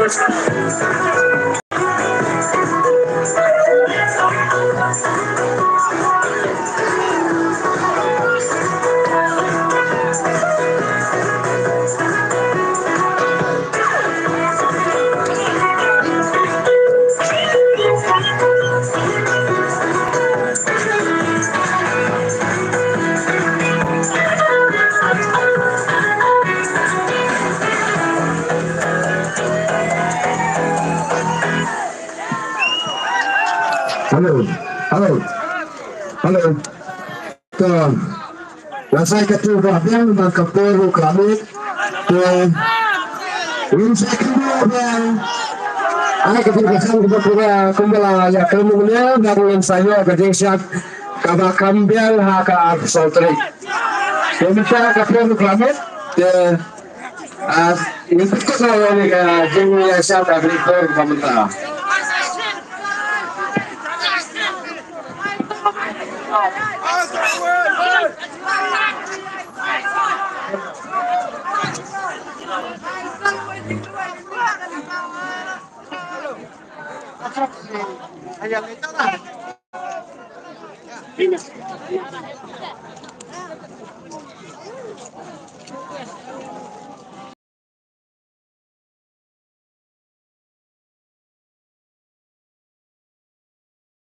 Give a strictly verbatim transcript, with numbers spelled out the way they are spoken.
Hello, hello, hello. To, nga sa ïathuh ba biang ba ka por ruh ka la mih. To, ngin sa ïakynduh biang. Ai ka por ka san ka por ka kumba la ïa ka mung ne ba ngin sa ïoh ka jingshad kaba kham biang ha ka arphew saw tarik. Te mynta ka por ruh ka la mih. Te Ah, ngin pynkut noh ïa kane ka jingïaishah ka Victor ba mynta.